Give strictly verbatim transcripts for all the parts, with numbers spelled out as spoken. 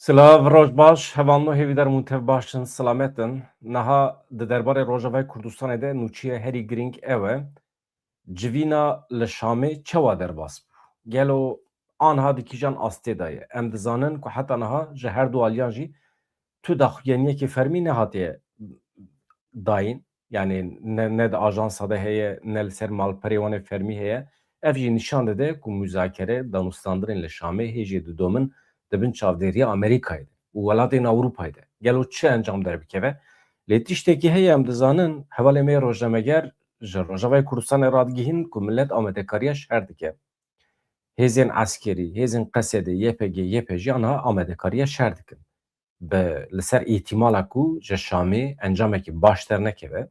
Silav, roj baş, hevalno hêvîdar hûn tev baş in, silamet in. Niha di derbarê Rojavayê Kurdistanê de nûçeya herî girîng ew e, civîna li Şamê çawa derbas bû? Gelo aniha di kîjan astê de ye? Em dizanin ku heta niha ji her du aliyan jî tu daxuyaniyekê fermî nehatiye dayîn. Yanî ne, ne di ajansa de heye, ne li ser malperê wan ê fermî heye. Ev jî nîşan dide ku muzakere, danûstandinên li Şamê hê jî didomin di bin çavdêriya Amerîkayê de û welatên Ewropayê de. Gelo çi encam derbikeve? Lê tiştekî heye, em dizanin, hevalê me yê rojnameger ji Rojavayê Kurdistanê radigihîn ku milet amadekariya şer dike. Hêzên eskerî, hêzên Qesedê, Y P G, Y P J aniha amadekariya şer dikin. Bi, li ser îhtimala ku ji Şamê encamekî baş dernekeve,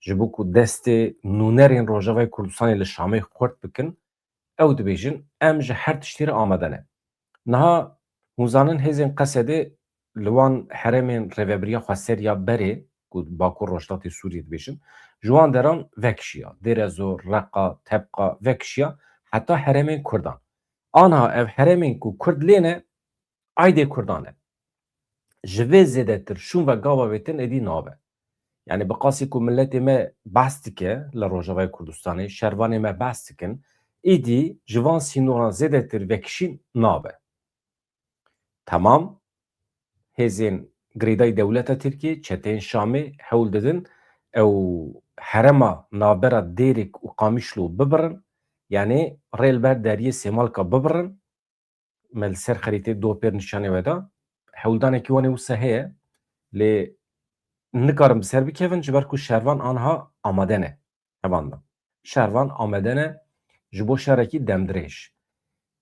ji bo ku destê nûnerên Rojavayê Kurdistanê li Şamê xurt bikin, ew dibêjin, em ji her tiştî re amade ne. Niha hûn zanin hêzên Qesedê li wan herêmên rêvebiriya xweseriya berê, ku Bakur Rojhilatê Sûriyê dibêjin, ji wan deran vekişiya. Dêrezor, Reqa, Tebqa vekişiya heta herêmên Kurdan. Aniha ev herêmên ku Kurd lê ne, aydê Kurdan e. Ji vê zêdetir şûn ve gava vêtin êdî nabe. Yanî bi qasî ku miletê me behs dike li Rojavayê Kurdistanê, şervanê me behs dikin, êdî ji van sînoran zêdetir vekişîn nabe. Temam, hêzên girêdayî dewleta Tirkiyê, çeteyên Şamê hewl didin ew herêma navbera Dêrik û Qamişlo bibirin, yanî rê li ber deriyê Sêmalka bibirin. Me li ser xerîtê Doppler nîşanê we da. Hewldanekî wan ê wisa heye, lê nikarin bi ser bikevin, ji ber ku şervan aniha amade ne. Hevalno. Şervan amade ne ji bo şerekî demdirêj.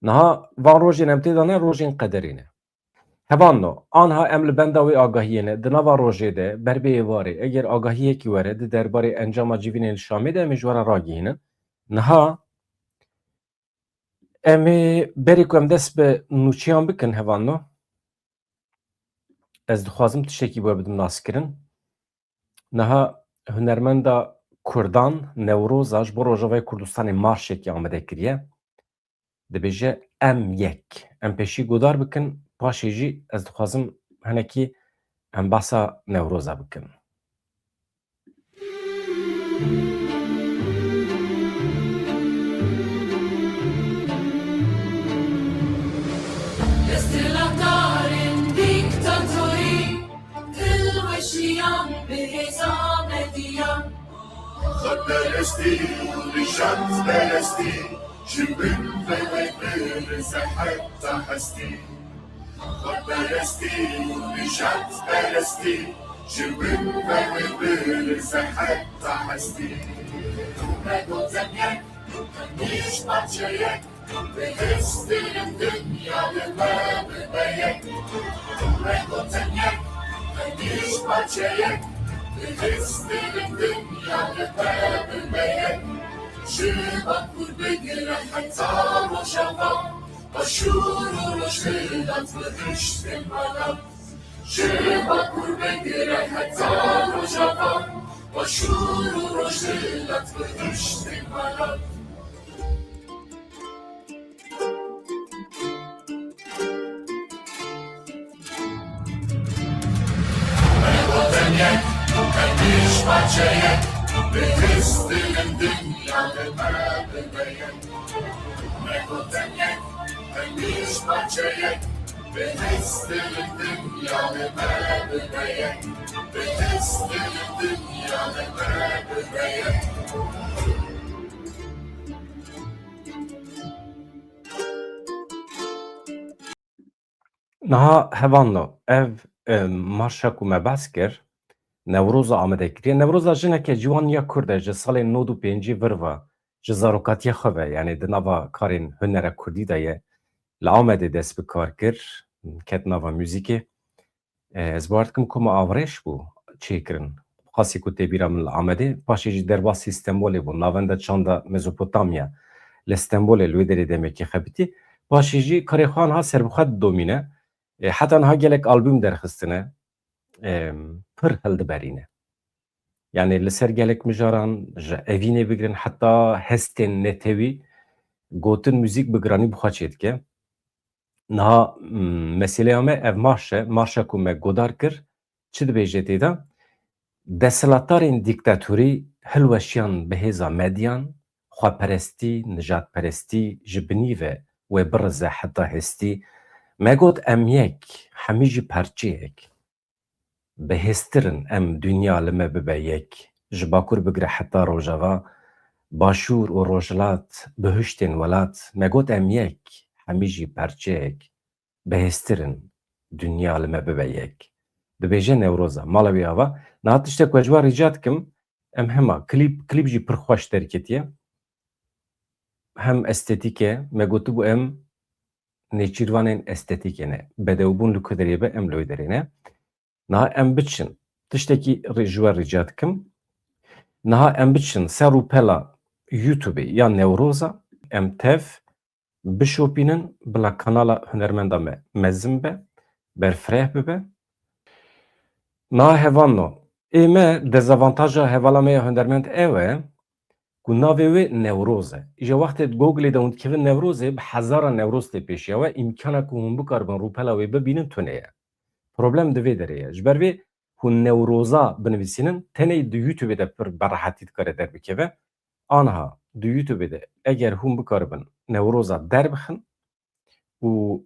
Niha van rojên em tê de ne, rojên qederê ne. Hevalno, aniha em li benda wê agahiyê ne, di nava rojê de, ber bi êvarê, eger agahiyekî were di derbarê encama civînên li Şamê de, em ê ji we re ragihînin. Niha em ê berê ku em dest bi nûçeyan bikin, hevalno, ez dixwazim tiştekî bo we bidim naskirin. Niha hunermenda Kurdan Newroza ji bo Rojavayê Kurdistanê marşekî amade kiriye. Dibêje, em yek. Em pêşî guhdar bikin, paşê jî ez dixwazim hinekî em behsa Newroza bikin. Desthilatdarên dîktatorî, dilweşiyan bi hêza mediyan. Xweperestî û nîşanperestî, ji bin ve wê birize heta hestî. Xweperestî û nîşanperestî, ji bin ve wê birize heta hestî. Tu me gotin yek, em ji parçe yek, bi hêz dilim dinya li me bibe yek. Tu me gotin yek, em ji parçe yek, bi hêz dilim dinya li me bibe yek. Ji Bakur bigire heta Rojava, Başûr û Rojhilat bi riştên mala. Ji Bakur bigire heta Rojava, Başûr û Rojhilat bi riştên mala. Me gotin yek, em ji parçe yek, bi hêz dilim dinya li me bibe yek. Me gotin yek, em ji parçe yek, bi hêz dilim dinya li me bibe yek. Bi hêz dilim dinya li me bibe yek. Niha hevalno, ev, e, marşa ku me behs kir, Newroza amade kiriye. Newroza jineke ciwan ya Kurd e, ji salên nod û pêncî vir ve, ji zarokatiya xwe ve, yanî di nava karên hunera Kurdî de ye. Li Amedê dest bi kar kir, ket nava muzîkê. E, ez bawer dikim ku me avrêş bû çêkirin. Qasî ku tê bîra min li Amedê, paşê jî derbasî Stenbolê bû, navenda çanda Mezopotamya. Li Stenbolê li wê derê demekî xebitî. Paşê jî karê xwe niha serbixwe didomîne. E, heta niha gelek albûm derxistine. E, pir hildiberîne. Yanî li ser gelek mijaran, ji Evînê bigirin heta hestên netewî, gotin muzîk bi giranî bi xwe çêdike. Niha, mm, meseleya me ev marş e, marşa ku me godar kir, çi dibêje tê de? Desthilatdarên dîktatorî hilweşiyan bi hêza medyan, xweperestî, nijadperestî ji binî ve wê birize heta hêstî. Me got em yek, hemî jî parçeyek. Bihêztir in em dinya li me bibe yek. Ji Bakur bigire heta Rojava, Başûr û Rojhilat, bihuştên welat, me got em yek, hemî jî parçeyek. Bihêztir in dinya li me bibe yek. Dibêje Newroza, mala wî ava. Niha tiştek ku ez ji we rica dikim, em hema klîp, klîp jî pir xweş derketiye. Hem estetîk e, me gotibû em nêçîrvanên estetîkê ne. Bedewbûn li ku derê be, em li wê derê ne. Niha em biçin, tiştekî rê-, ji we rica dikim. Niha em biçin ser rûpela YouTube-ê ya Newroza, em tev bişopînin, bila kanala hunermenda me mezin be, berfireh bibe. Niha hevalno, ê me, dezavantaja hevala me ya hunermend ew e, ku navê wê Newroz e. Îja wextê di Google-ê de hûn dikevin Newrozê, bi hezara Newroz tê pêşiya we, îmkana ku hûn bikaribin rûpela wê bibînin tune ye. Problem di vê derê ye. Ji ber vê hûn Newroza binivîsînin, tenê di YouTube-ê de pir bi rehetî dikare derbikeve. Aniha di YouTube-ê de eger hûn bikaribin Newroza derbixin û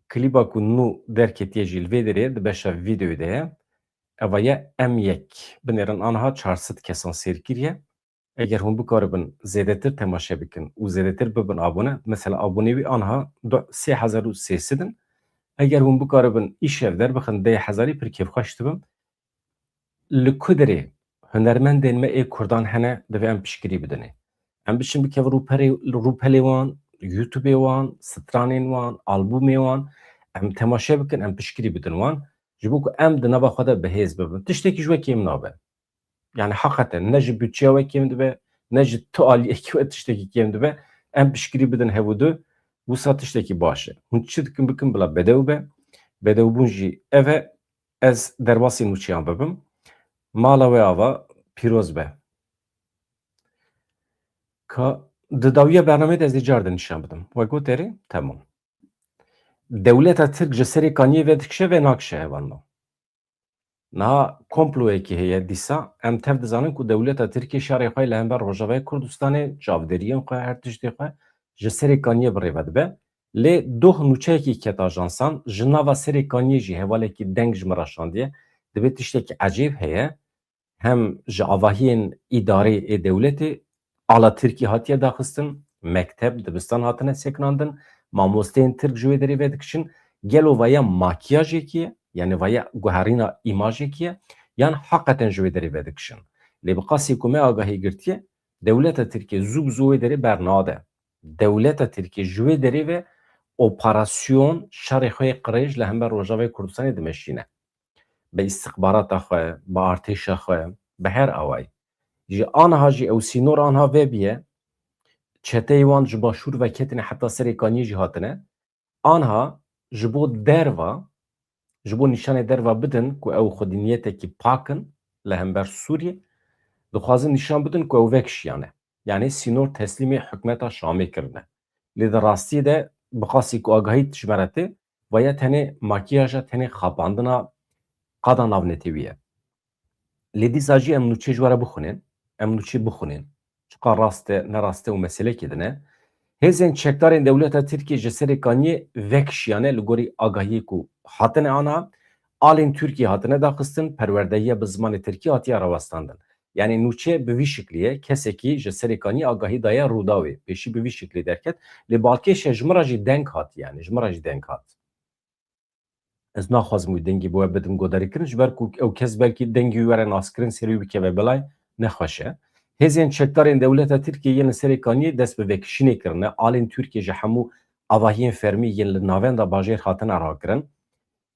klîba ku nû derketiye jî li vê derê di beşa vîdeoyê de ye, eva ye Em Yek. Binêrin aniha çar sed kesan sêr kiriye. Eger hûn bikaribin zêdetir temaşe bikin û zêdetir bibin abone, mesela abonê wî aniha du-, sê hezar û sê sed in. Eger hûn bikaribin îşev derbixin deh hezarî, pir kêfxweş dibim. Li ku derê hunermendên me ê kurdan hene, divê em piştgirî bidinê. Em biçin bikevin rûpelê, rûpelê wan, YouTube-ê wan, stranên wan, albûmê wan, em temaşe bikin, em piştgirî bidin wan. Ji bo ku em di nava xwe de bi hêz bibin. Tiştekî ji we kêm nabe. Yani heqeten ne ji budçeya we kêm dibe, ne ji tu aliyekî we tiştekî kêm dibe. Em piştgirî bidin hev û du, wisa tiştekî baş e. Hûn çi dikin bikin bila bedew be. Bedewbûn jî ev e, ez derbasî nûçeyan bibim. Mala we ava pîroz be. Ka di dawiya bernameyê de ez ê car de nîşan bidim. We got erê? Temam. Dewleta Tirk ji serê kaniyê vedikişe ve nakişe hevalno. Niha komployekî heye dîsa. Em tev dizanin ku dewleta Tirkiyê şerê xwe li hember Rojavayê Kurdistanê, çavderiyên xwe, her tiştê xwe ji serê kaniyê bi rê ve dibe. Lê doh nûçeyekî ket ajansan, ji nava serê kaniyê jî hevalekî deng ji min re şandiye. Divê tiştekî ecêb heye. Hem ji avahiyên îdarê ê dewletê ala Tirkî hatiye daxistin, mekteb, dibistan hatine sekinandin, mamosteyên Tirk ji wê derê vedikişin. Gelo vaya makiyajekî ye, yani vaya guherîna îmajekî ye, yan heqeten ji wê derê vedikişin? Lê bi qasî ku me agahî girtiye, dewleta Tirkiyê zû bi zû wê derê bernade. Dewleta Tirkiyê ji wê derê ve operasyon, şerê xwe yê qirêj li hember Rojavayê Kurdistanê dimeşîne. Bi îstixbarata xwe, bi artêşa xwe, bi her awayî. Ji aniha jî ew sînor aniha vebiye, çeteyê wan ji başûr ve ketine heta serê kaniyê jî hatine. Aniha ji bo derva, ji bo nîşanê derva bidin ku ew xwedî niyetekî pak in li hember Sûriyê, dixwazin nîşan bidin ku ew vekişiyane. Yani sînor teslîmê hikûmeta Şamê kirine. Lê di rastiyê de bi qasî ku agahî ji me re tê, vaya tenê makiyaja, tenê xapandina qada navnetewî ye. Lê dîsa jî em nûçê ji we re bixwînin, em nûçê bixwînin. Çiqa rast e, ne rast e û meselekê din e. Hêzên çekdarên dewleta Tirkiyê ji serê kaniyê vekişiyane li gorî agahiyê ku hatine ana, alên Tirkiyê hatine daxistin, perwerdehiya bi zimanê Tirkî hatiye rawestandin. Yani nûçe bi vî şiklî ye, kesekî ji serê kaniyê agahî daye Rûdawê, pêşî bi vî şiklî derket. Lê balkêş e, ji min re jî deng hat, yani ji min re jî deng hat. Ez naxwazim wî dengî bi we bidim godarîkirin, ji ber ku ew kes belkî dengî wî were naskirin, serê wî bikeve belay, nexweş e. Hêzên çekdarên dewleta Tirkiyê yên li serê kaniyê dest bi vekişînê kirine. Alên Tirkiyê ji hemû avahiyên fermî yên li navenda bajêr hatine rakirin.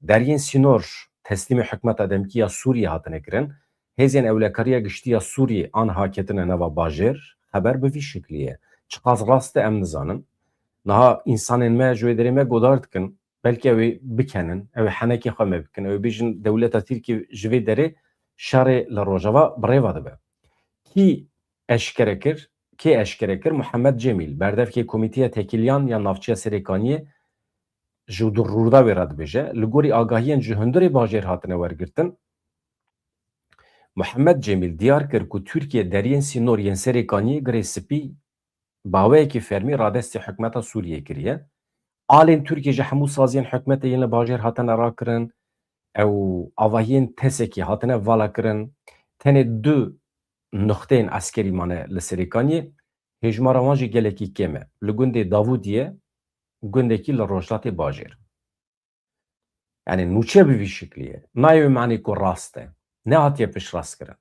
Deriyên sînor teslîmê hikûmeta demkî ya Sûriyê hatine kirin. Hêzên ewlekariya giştî ya Sûriyê aniha ketine nava bajêr. Xeber bi vî şiklî ye. Çiqas rast e em nizanin. Niha însanên me ji wê derê me godar dikin. Belkî ew ê bikenin, ew ê henekê xwe me bikin, ew ê bêjin dewleta Tirkî ji vê derê şerê li Rojava bi rê ve dibe. Kî eşkere kir? Kê eşkere kir? Muhammed Cemîl, berdevkê Komîteya Tekîliyan ya Navçeya Serê Kaniyê, ji Rûdawê re dibêje, li gorî agahiyên ji hundirê bajêr hatine wergirtin, Muhammed Cemîl diyar kir ku Tirkiye deriyên sînor yên Serêkaniyê, Girê Spî, bi awayekî fermî radestî hikûmeta Sûriyê kiriye. Alên Tirkiyê ji hemû saziyên hikûmetê yên li bajêr hatine rakirin. Ew avahiyên TESEKê hatine vala kirin. Tenê du nuxteyên eskerî mane li Serêkaniyê. Hêjmara wan jî gelekî kêm e. Li gundê Davûdiyê, gundekî li rojhilatê bajêr. Yani nûçe bi vî şiklî ye. Nayê wê manê ku rast e. Nehatiye piştrast kirin.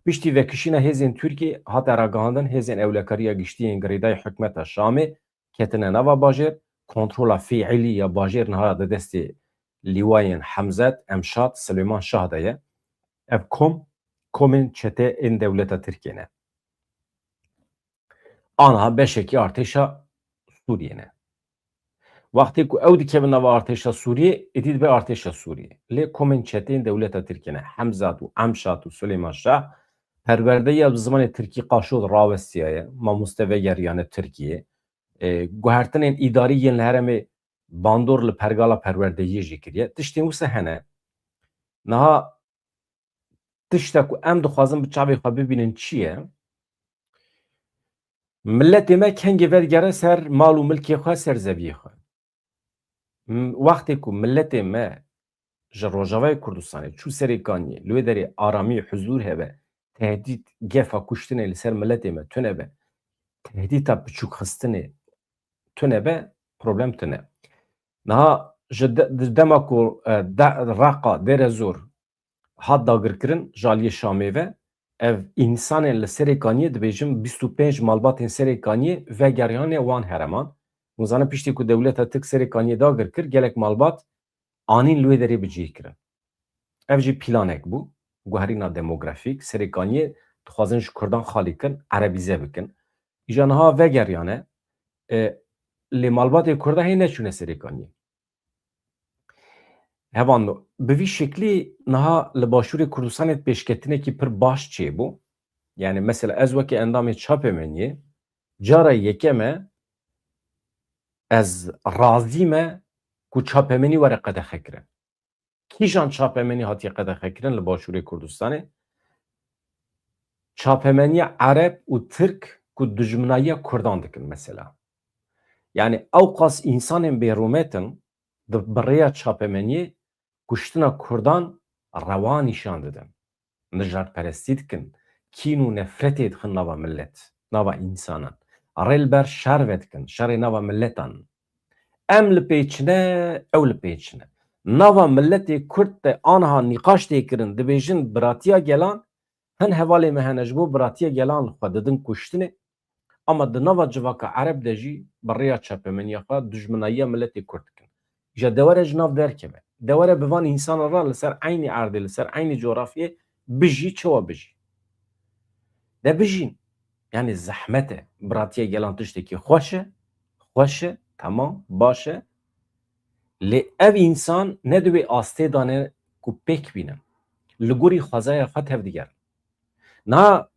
Piştî vekişîna hêzên Tirkiyê hate ragihandin, hêzên ewlekariya giştî yên girêdayî hikûmeta Şamê ketine nava bajêr, kontrola fiîlî ya bajêr niha di destê lîwayên Hemzet, Emşat, Silêman Şah de ye. Ev kom, komên çete ên dewleta Tirkiyê ne. Aniha beşekî artêşa Sûriyê ne. Wextê ku ew dikevin nava artêşa Sûriyê, êdî dibe artêşa Sûriyê. Lê komên çeteyên dewleta Tirkiyê ne. Hemzat û Emşat û Silêman Şah perwerdeya bi zimanê tirkî qaşo rawestiyaye. Mamoste vegeriyane Tirkiyê. E, guhertinên îdarî yên li herêmê bandor li pergala perwerdeyiyê jî kiriye. Tiştên wisa hene. Niha tişta ku em dixwazin bi çavê xwe bibînin çi ye? Miletê me kengê vedigere ser mal û milkê xwe, ser zeviyê xwe. M-, wextê ku miletê me ji Rojavayê Kurdistanê çû Serêkaniyê, li wê derê aramî, huzûr hebe, tehdît, gefa kuştinê li ser miletê me tune be, tehdîta biçûkxistinê tune be, problem tune. Niha ji de-, di dema ku, e, de-, Reqa, Dêrezor hat dagirkirin ji aliyê Şamê ve, ev însanên li Serêkaniyê, dibêjin bîst û pênc malbatên Serêkaniyê vegeriyane wan herêman. Hûn zanin piştî ku dewleta Tirk Serêkaniyê dagir kir, gelek malbat anîn li wê derê bi cihê kirin. Ev jî planek bû, guherîna demografîk, Serêkaniyê dixwazin ji Kurdan xalî kin, erebîze bikin. Îja niha vegeriyane, e, lê malbatê Kurda hê neçûne Serêkaniyê. Hevalno, bi vî şeklî niha li Başûrê Kurdistanê pêşketinekî pir baş çêbû. Yani mesela ez weke endamê çapemeniyê, cara yekem e ez razî me ku çapemenî were qedexekirin. Kîjan çapemenî hatiye qedexekirin li Başûrê Kurdistanê? Çapemeniya Ereb û Tirk ku dijminayiya Kurdan dikin mesela. Yani ewqas însanên bêrûmet in, di bi rêya çapemeniyê kuştina Kurdan rewa nîşan didin. Nijadperestî dikin, kîn û nefretê dixin nava milet, nava însanan. Rê li ber şer vedikin, şerê nava miletan. Em li pê çine, ew li pê çine. Nava miletê Kurd de aniha nîqaş tê kirin, dibêjin biratiya gelan, hin hevalê me hene ji bo biratiya gelan li xwe didin kuştinê. Ama di nava civaka Ereb de jî bi rêya çapemeniya xwe dijminayiya miletê Kurd dikin. Îja de were ji nav derkeve. De were bi van însanan re li ser eynî erdê, li ser eynî coğrafyê bijî, çawa bijî? De bijîn. Yani zehmet e. Biratiya gelan tiştekî xweş e. Xweş e. Temam. Baş e. Lê ev însan ne di wê astê de ne ku pêk bînin. Li gorî xwezaya xwe tevdigerin. Na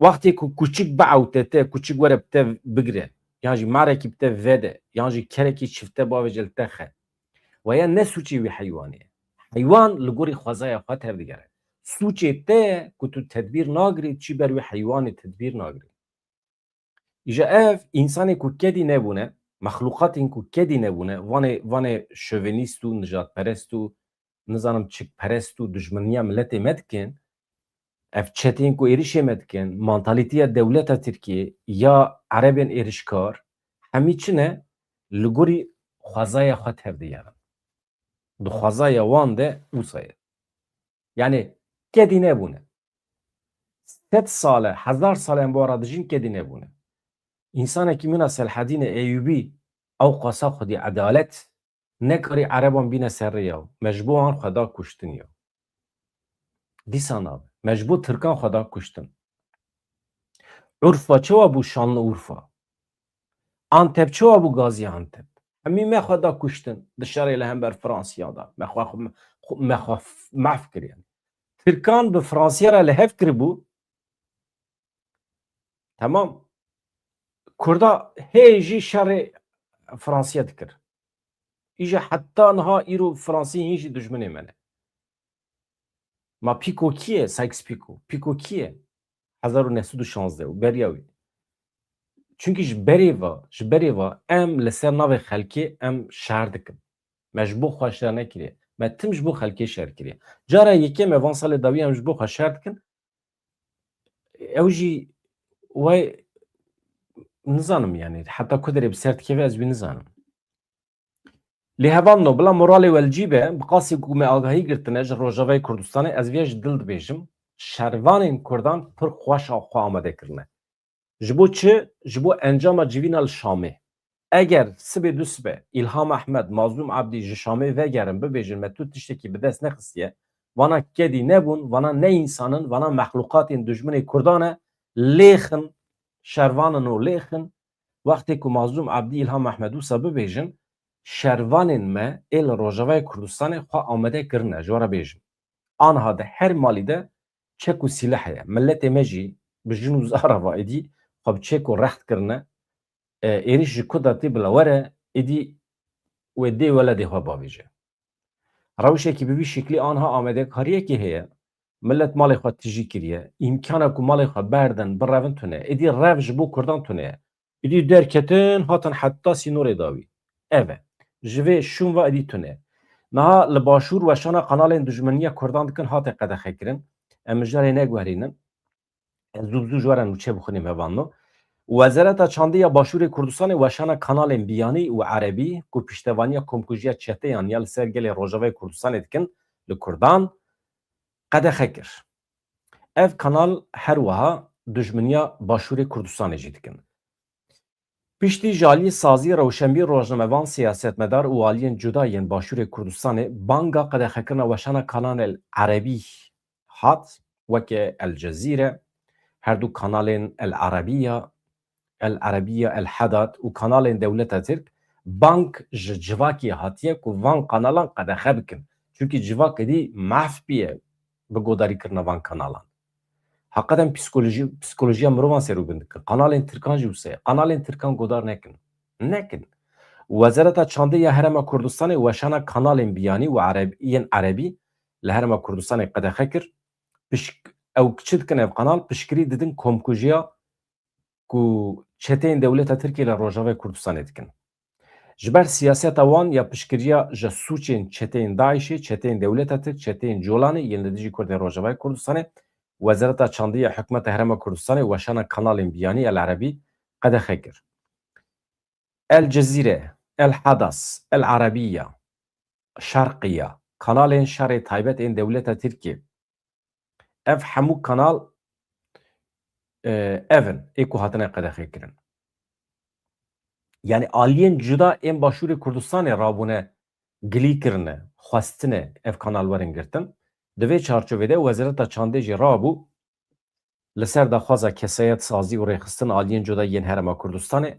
wextê ku kuçik biewte te, kuçik were bi te bigire, yan jî marekî bi te vede, yan jî kerekî çifte bavêje li te xe. Weya ne sûcê wî heywanê ye. Heywan li gorî xwezaya xwe tevdigere. Sûcê te ye ku tu tedbîr nagirî, çî ber wî heywanê tedbîr nagirî. Îja ev însanê ku kedî nebûne, mexlûqatên ku kedî nebûne, vanê, vanê şovenîst û nijadperest û nizanim çikperest û dijminiya miletê me dikin, ev çeteyên ku êrişê me dikin, mantalîtiya dewleta Tirkiyê ya erebên êrişkar, hemî çi ne? Li gorî xwezaya xwe tevdigerin. Di xwezaya wan de wisa ye. Yani kedî nebûne. Sed sal e, hezar sal e em bi wan re dijîn, kedî nebûne. Însanekî mîna Selhedînê Eyûbî ew qasa xwedî edalet nekarî ereban bîne ser rêya. Me ji bo wan xwe da kuştin ya. Dîsa nabe. Me ji bo tirkan xwe da kuştin. Urfa çawa bû Şanlıurfa? Antep çawa bû Gaziantep? Hemî me xwe da kuştin. Di şerê li hember Fransiya de. Me xwe, xwe, me xwe mehf kir yani. Tirkan bi Fransiya re li hev kiribû. Temam. Kurda hê jî şerê Fransiya dikir. Îja heta niha îro Fransî hîn jî dijminê me ne. Ma Pîko kî ye? Sykes Pîko. Pîko kî ye? Hezar û neh sed û şazdeh û beriya wî. Çunkî ji berê ve, ji berê ve em li ser navê xelkê em şer dikin. Me ji bo xwe şer nekiriye. Me tim ji bo xelkê şer kiriye. Cara yekê me van salê dawî em ji bo xwe şer dikin. Ew jî we nizanim, yani heta ku derê bi ser dikeve ez wî nizanim. Lê hevalno, bila moralê we li cî be, bi qasî ku me agahî girtine ji Rojavayê Kurdistanê, ez viya ji dil dibêjim, şervanên Kurdan pir xweş a xwe amade kirine. Ji bo çi? Ji bo encama civîna li Şamê. Eger sibê du sibe Îlham Ehmed, Mazlûm Ebdî ji Şamê vegerin, bibêjin me tu tiştekî bi dest nexistiye, vana kedî nebûn, vana ne însan in, vana mexlûqatên dijminê Kurdan e, lêxin, şervan in û lêxin. Wextê ku Mazlûm Ebdî, Îlham Ehmed wisa bibêjin, şervanên me ê li Rojavayê Kurdistanê xwe amade kirine, ji we re bêjim. Aniha di her malî de çek û sîleh heye. Miletê me jî bi jin û zara ve êdî xwe bi çek û rext kirine. E, êrîş ji ku de tê bila were, êdî wê dê weledê xwe bavêje. Rewşekî bi vî şeklî aniha amadekariyekê heye. Milet malê xwe tijî kiriye. Îmkana ku malê xwe berdin, birevin tune. Êdî rev ji bo Kurdan tune ye. Êdî derketin, hatin heta sînorê dawî. Ev e. Ji vê şûn ve êdî tune ye. Niha li Başûr weşana kanalên dijmeniya Kurdan dikin hate qedexekirin. Em mijarê neguherînin. Ez zû bi zû ji we re nûçe bixwînim, hevalno. Wezareta Çandê ya Başûrê Kurdistanê weşana kanalên biyanî û erebî ku piştevaniya komkujiya çeteyan ya li ser gelê Rojavayê Kurdistanê dikin, li Kurdan qedexe kir. Ev kanal her wiha dijminiya Başûrê Kurdistanê jî dikin. Piştî ji aliyê sazî, rewşenbîr, rojnamevan, siyasetmedar û aliyên cuda yên Başûrê Kurdistanê banga qedexekirina weşana kanalên erebî hat, weke El Cezîre, her du kanalên El Arabiya, El Arabiya El Hadad û kanalên dewleta Tirk, bang ji civakê hatiye ku van kanalan qedexe bikin. Çunkî civak êdî mehf bûye bi godarîkirina van kanalan. Heqeten psîkolojî, psîkolojiya mirovan ser û bin dikin. Kanalên Tirkan jî wisa ye. Kanalên Tirkan godar nekin. Nekin. Wezareta Çandê ya Herêma Kurdistanê weşana kanalên biyanî û ereb-, yên erebî li Herêma Kurdistanê qedexe kir. Pişk-, ew çi dikin ev kanal? Piştgirî didin komkujiya ku çeteyên dewleta Tirkiyê li Rojavayê Kurdistanê dikin. Ji ber siyaseta wan ya piştgiriya ji sûcên çeteyên DAIŞê, çeteyên dewleta Tirk, çeteyên Colanê yên li dijî Kurdên Rojavayê Kurdistanê, Wezareta Çandê ya Hikûmeta Herêma Kurdistanê weşana kanalên biyanî El Erebî qedexe kir. El Cezîre, El Hadas, El Arabiya, Şerqiya, kanalên şerê taybet ên dewleta Tirkiyê, ev hemû kanal, e, ev in, ê ku hatine qedexekirin. Yani aliyên cuda ên Başûrê Kurdistanê rabûne gilî kirine, xwestine ev kanal werin girtin. Di vê çarçovê de Wezareta Çandê jî rabû li ser daxwaza kesayet sazî û rêxistin aliyên cuda yên Herêma Kurdistanê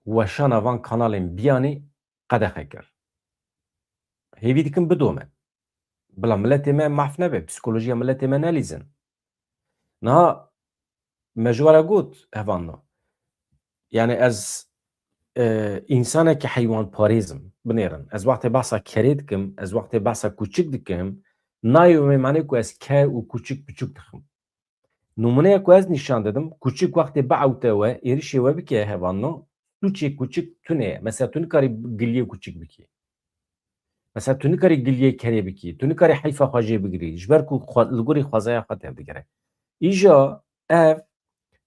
weşana van kanalên biyanî qedexe kir. Hêvî dikim bidome. Bila miletê me maf nebe, psîkolojiya miletê me nelîzin. Niha me ji we re got, hevalno. Yani ez, e, însanekî heywanparêz im, binêrin. Ez wextê behsa kerê dikim, ez wextê behsa kûçik dikim, nayê wê manê ku ez ker û kûçik piçûk dixim. Nûmuneyek ku ez nîşan didim, kûçik wextê biewte we, êrişê we bike, hevalno, sûcê kûçik tune ye. Mesela tu nikarî giliyê kûçik bikî. Mesela tu nikarî giliyê kerê bikî, tu nikarî heyfa xwe jê bigirî, ji ber ku xwe, li gorî xwezaya xwe tevdigere. Îja ev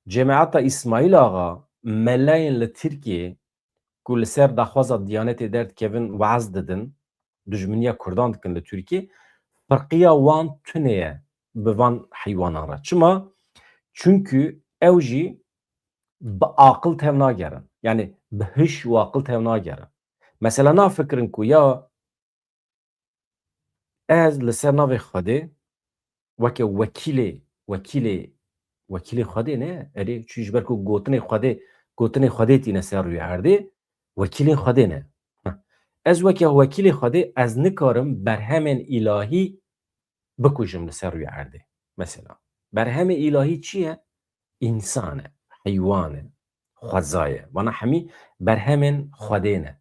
cemaeta Îsmaîl Axa, melayên li Tirkiyê ku li ser daxwaza Diyanetê derdikevin, weaz didin, dijminiya Kurdan dikin li Tirkiyê, firqiya wan tune ye bi van heywanan re. Çima? Çunkî ew jî bi aqil tev nagerin. Yani bi hiş û aqil tev nagerin. Mesela nafikirin ku ya ez li ser navê Xwedê weke wekîlê, wekîlê, wekîlê Xwedê ne, erê, çi ji ber ku gotinê Xwedê, gotinê Xwedê tîne ser rûyê erdê, wekîlê Xwedê ne. Heh. Ez weke wekîlê Xwedê, ez nikarim berhemên îlahî bikujim li ser rûyê erdê. Mesela, berhemê îlahî çi ye? Însan e, heywan e, xweza ye. Vana hemî berhemên Xwedê ne.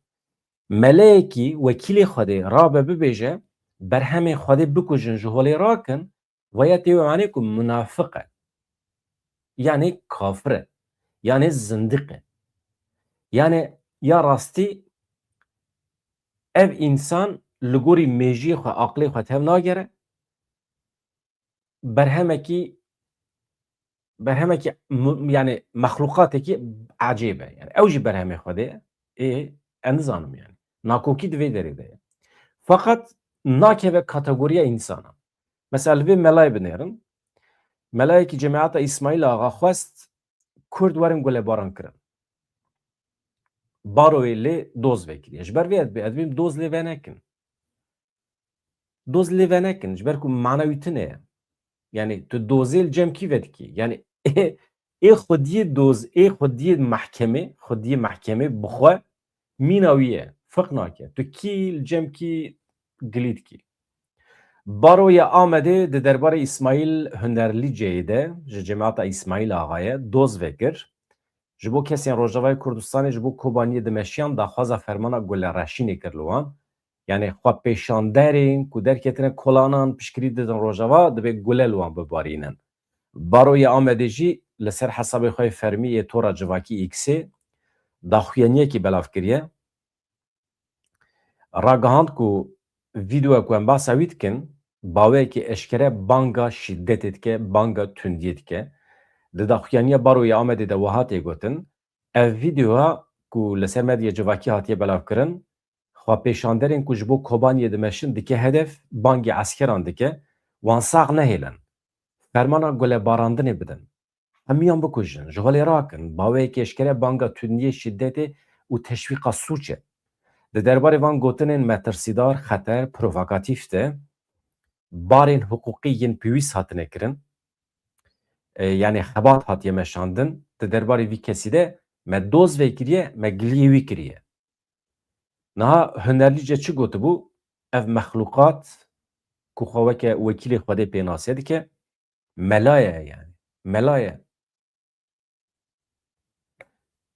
Meleyekî wekîlê Xwedê rabe bibêje, berhemên Xwedê bikujin, ji holê rakin, vaya tê wê manê ku munafiq e. Yanê kafir e. Yanê zindiq e. Yanê ya rastî ev însan li gorî mêjiyê xwe, aqilê xwe tev nagere, berhemekî, berhemekî mu-, yani mexluqatekî ecêb e. Yani ew jî berhemê Xwedê ye. Ê, ez nizanim yani. Nakokî di vê derê de ye. Feqet nakeve kategoriya însana. Mesela li vê melayê binêrin. Melayekî Cemaeta Îsmaîl Axa xwest Kurd werin gulebaran kirin. Baroyê lê doz vekiriye. Ji ber vê ez bê-, ez bêm doz lê venekin. Doz lê venekin, ji ber ku mana wî tune ye. Yani tu dozê li cem kî vedikî? Yani ê xwediyê doz, ê xwediyê mehkemê, xwediyê mehkemê bi xwe mîna wî ye, fiq nake. Tu kî li cem kî gilî dikî? Baroya Amedê di derbarê Îsmaîl Hunerlîceyê de ji cemaeta Îsmaîl Axayê doz vekir. Ji bo kesên Rojavayê Kurdistanê ji bo Kobaniyê dimeşiyan daxwaza fermana gulereşînê kir li wan. Yani xwepêşanderên ku derketine kolanan piştgirî didin Rojava, divê gule li wan bibarînin. Baroya Amedê jî li ser hesabê xwe yê fermî yê tora civakî X-ê daxuyaniyekî belav kiriye. Ragihand ku vîdeoya ku em behsa wî dikin, baweyekî eşkere banga şîdetê dike, banga tundiyê dike. Di daxuyaniya Baroya Amedê de wiha tê gotin, ev vîdeoya ku li ser medya civakî hatiye belavkirin, xwepêşanderên ku ji bo Kobaniyê dimeşin dike hedef, bangê eskeran dike, wan sax nehêlin. Fermana gulebarandinê bidin. Hemiyan bikujin, ji holê rakin, baweyekî eşkere banga tundiyê, şîdetê û teşwîqa sûc e. Di derbarê van gotinên metirsîdar, xeter, provokatîf de barên hiqûqî yên pêwîst hatine kirin, e, yanî xebat hatiye meşandin, di derbarê vî kesî de me doz vekiriye, me giliyê wî kiriye. Niha Hunerlîce çi gotibû? Ev mexluqat ku xwe weke wekîlê Xwedê pênase dike, mela ye yani. Mela ye.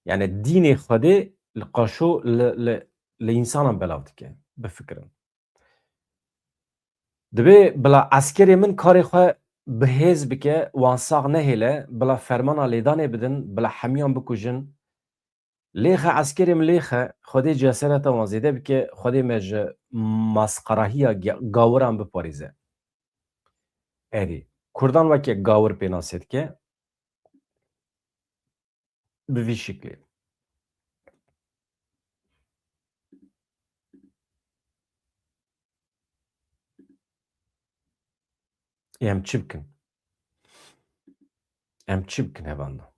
Yani dînê Xwedê li qaşo li, li, li însanan belav dike. Bifikirin. Divê bila eskerê min karê xwe bi hêz bike, wan sax nehêle, bila fermana lêdanê bidin, bila hemiyan bikujin. Lêxe eskerê min lêxe, Xwedê cesereta wan zêde bike, Xwedê me ji masqarahiya ge-, gawiran biparêze. Erê, Kurdan weke gawir pênase dike, bi vî şiklê. Ê, em çi bikin? Em çi bikin hevanda?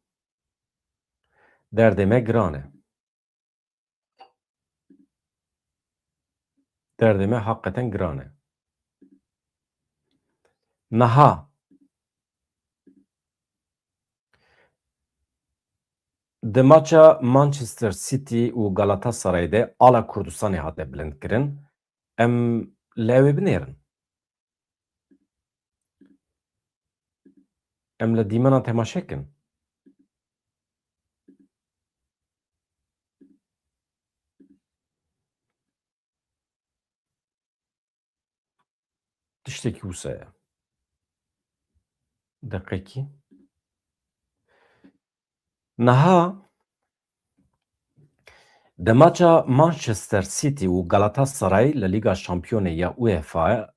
Derdê me giran e. Derdê me heqeten giran e. Niha di maça Manchester City û Galatasarayê de ala Kurdistanê hate bilindkirin. Em li ew ê binêrin. Em li dîmena temaşe kin. Tiştekî wisa ye. Deqekî. Niha di maça Manchester City û Galatasaray li Lîga Şampiyonê ya UEFA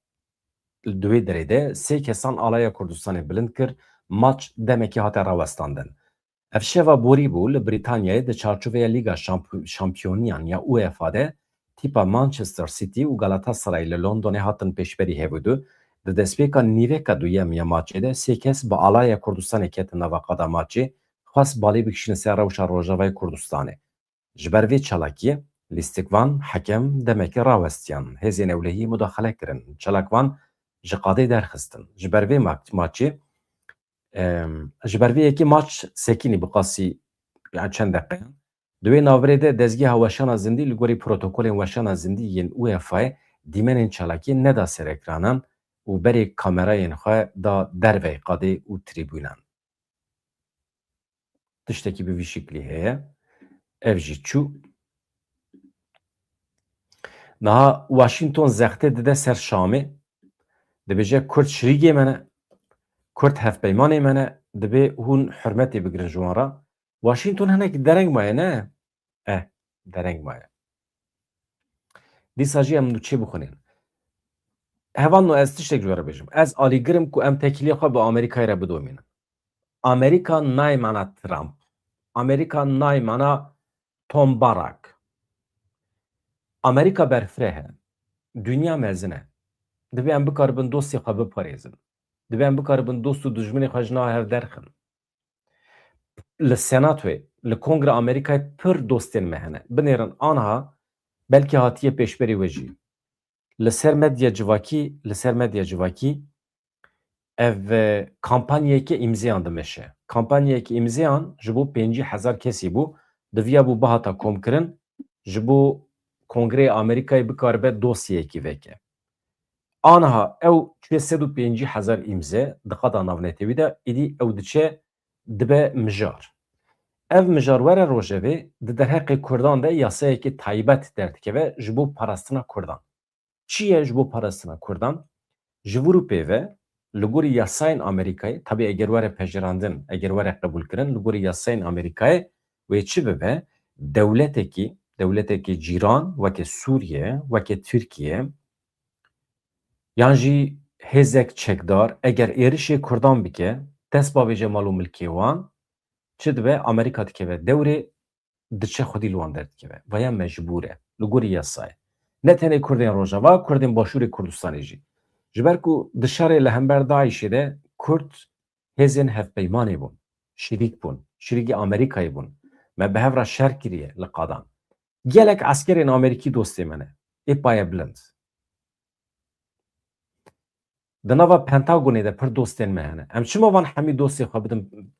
li di wê derê de sê kesan alaya Kurdistanê bilind kir, maç demekî hate rawestandin. Ev şeva borî bû li Brîtanyayê di çarçoveya Lîga Şamp-, Şampiyoniyan ya UEFA de tîpa Manchester City û Galatasaray li Londonê hatin pêşberî hevûdu. Di destpêka nîveka duyem ya maçê de sê kes bi alaya Kurdistanê ketin nava qada maçê, xwest balê bikişîne ser rewşa Rojavayê Kurdistanê. Ji ber vê çalakiyê, lîstikvan, hekem demekê rawestiyan, hêzên ewlehiyê mudaxele kirin, çalakvan ji qadê derxistin. Ji ber vê ma-, maçê, em, ji ber vê yekê maç sekinî bi qasî, yani çend deqeyan. Di wê navirê de dezgeha weşana zindî li gorî protokolên weşana zindî yên UEFA'yê dîmenên çalakiyê neda ser ekranan û berê kamerayên xwe da dervey qadê û tribûnan. Tiştekî bi vî şiklî heye. Ev jî çû. Niha Washington zextê dide ser Şamê, dibêje Kurd şirîgê me ne, Kurd hevpeymanê me ne, dibê hûn hurmetê bigirin ji wan re. Washington hinek dereng maye ne? Eh, dereng maye. Dîsa jî em nûçê bixwînin. Hevalno, ez tiştek ji we re bêjim. Ez alîgir im ku em têkiliyê xwe bi Amerîkayê re bidomînin. Amerîka nayê mana Trump. Amerîka nayê mana Tom Barak. Amerîka berfireh e. Dinya mezin e. Divê em bikaribin dostê xwe biparêzin. Divê em bikaribin dost û dijminê xwe ji nav hev derxin. Li Senatoyê, li Kongre Amerîkayê pir dostên me hene. Binêrin, aniha belkî hatiye pêşberî we jî. Li ser medya civakî, li ser medya civakî ev, e, kampanyayeke îmzeyan dimeşe. Kampanyayeke îmzeyan ji bo pêncî hezar kesî bû, diviya bû bihata komkirin, ji bo Kongreyê Amerîkayê bikaribe dosyeyekî veke. Aniha ew çûye sed û pêncî hezar îmze di qada navnetewî de, îdî ew diçe dibe mijar. Ev mijar were rojevê, di derheqê Kurdan de yasayekî taybet derdikeve ji bo parastina Kurdan. Çi ye ji bo parastina Kurdan? Ji vir û pê ve, li gorî yasayên Amerîkayê, tabî eger were pejirandin, eger were qebûlkirin, li gorî yasayên Amerîkayê wê çi bibe? Dewletekî, dewletekî cîran, weke Sûriye, weke Tirkiye, yan jî hêzek çekdar, eger êrişê Kurdan bike, dest bavêje mal û milkê wan, çi dibe? Amerîka dikeve dewrê, diçe xwedî li wan derdikeve. Vaya mecbûr e. Li gorî yasayê. Ne tenê Kurdên Rojava, Kurdên Başûrê Kurdistanê jî. Ji ber ku di şerê li hember DAIŞê de Kurd hêzên hevpeymanê bûn. Şirîk bûn. Şirîkî Amerîkayê bûn. Me bi hev re şer kiriye li qadan. Gelek eskerên Amerîkî dostê me ne. Ê paye bilind. Di nava Pentagonê de pir dostên me hene. Em çima van hemî dostê xwe bidin,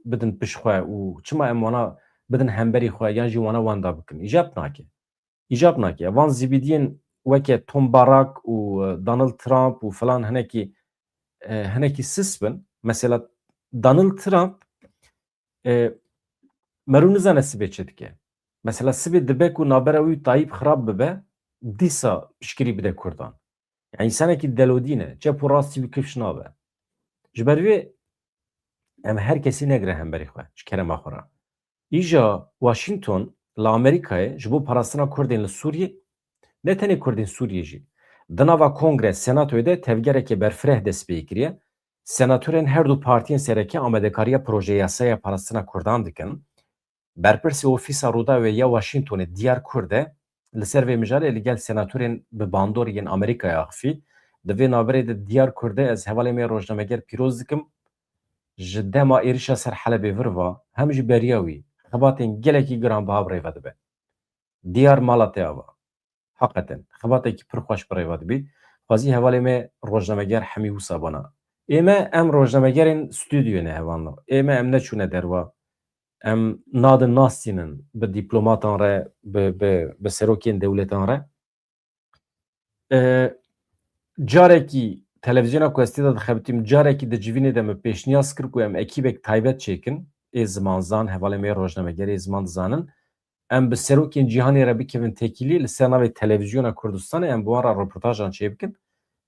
bidin pişt xwe û çima em wana bidin hemberî xwe yan jî wana wenda bikin? Îcab nake. Îcab nake. Van zîbidiyên weke Tom Barak û, e, Donald Trump û filan hinekî, e, hinekî sis bin. Mesela Donald Trump, e, merû nizane sibê çi dike. Mesela sibê dibe ku navbera wî Tayyip xirab bibe, dîsa piştgirî bide Kurdan. Yani însanekî delodîn e, çep û rastî wî kifş nabe. Ji ber vê em her kesî negire hemberî xwe, ji kerema xwe re. Îja Washington li Amerîkayê ji bo parastina Kurdên li Sûriyê, ne tenê Kurdên Sûriyê jî, di nava Kongre, Senatoyê de tevgereke berfireh dest pê kiriye. Senatorên her du partiyên sereke amadekariya projeyasaya parastina Kurdan dikin. Berpirsê Ofîsa Rûdawê ya Washingtonê Diyar Kurd e, li ser vê mijarê li gel senatorên bi bandor yên Amerîkayê axifî. Di vê navberê de Diyar Kurd e, ez hevalê me rojnameger pîroz dikim. Ji dema êrişa ser Helebê vir va, hem ji beriya wî, xebatên gelekî giranbiha bi rê ve dibe. Diyar, mala te ava. Heqeten, xebatekî pir xweş bi rê ve dibî. Xwezî hevalê me rojnameger hemî wisa bana. Ê me, em rojnamegerên stûdyoyê ne, hevalno. Ê me, em neçûne derva. Em nadin nastînin bi dîplomatan re, bi, bi, bi serokên dewletan re. E, carekî televîzyona ku ez tê de dixebitîm, carekî di civînê de min pêşniyaz kir ku em ekîbek taybet çêkin, ê zimanzan, hevalê me yê rojnameger ê ziman dizanin, em bi serokên cîhanê re bikevin têkilî, li ser navê Televîzyona Kurdistanê em bi wan re reportajan çêbikin.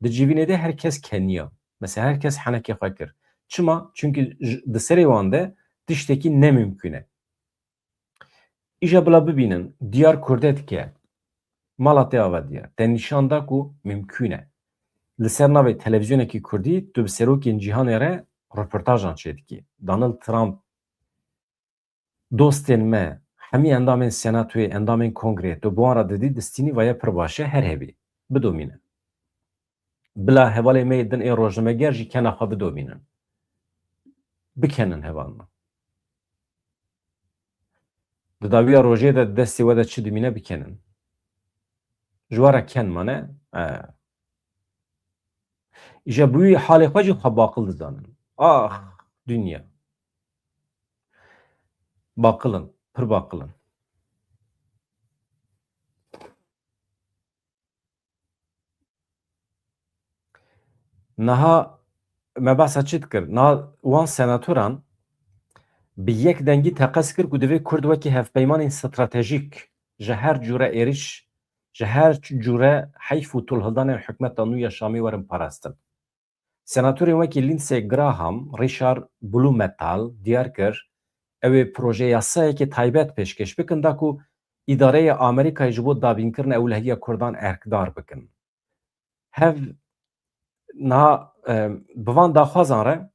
Di civînê de her kes keniya. Mesela her kes henekê xwe kir. Çima? Çimkî ji, di serê wan de tiştekî ne mimkûn e. Îja bila bibînin, Diyar Kurde dike. Mala te ava Diyar. Te nîşan da ku mimkûn e. Li ser navê televîzyonekî kurdî tu bi serokên cîhanê re reportajan çêdikî. Donald Trump, dostên me, hemî endamên senatoyê, endamên kongreyê, tu bi wan re didî, distînî, vaya pir baş e, her hebî. Bidomîne. Bila hevalê me yê din ê rojnameger jî kena xwe bidomînin. Bikenin hevalno. Di dawiya rojê de destê we de çi dimîne bikenin. Ji we re ken mane, e. Îja bi wî halê xwe jî xwe baqil dizanin. Ax, dinya. Baqil in, pir baqil in. Niha me behsa çi dikir? Niha wan senatoran bi yek dengî teqez kir ku divê Kurd wekî hevpeymanên stratejîk ji her cûre êriş ji her cûre heyf û tolhildanên hikûmeta nû ya Şamê werin parastin. Senatorên wekî Lindsey Graham, Richard Blumenthal diyar kir, ew ê proje yasayekê taybet pêşkêş bikin da ku îdareya Amerîkayê ji bo dabînkirina ewlehiya Kurdan erkdar bikin. Hev niha, e, bi van daxwazan re,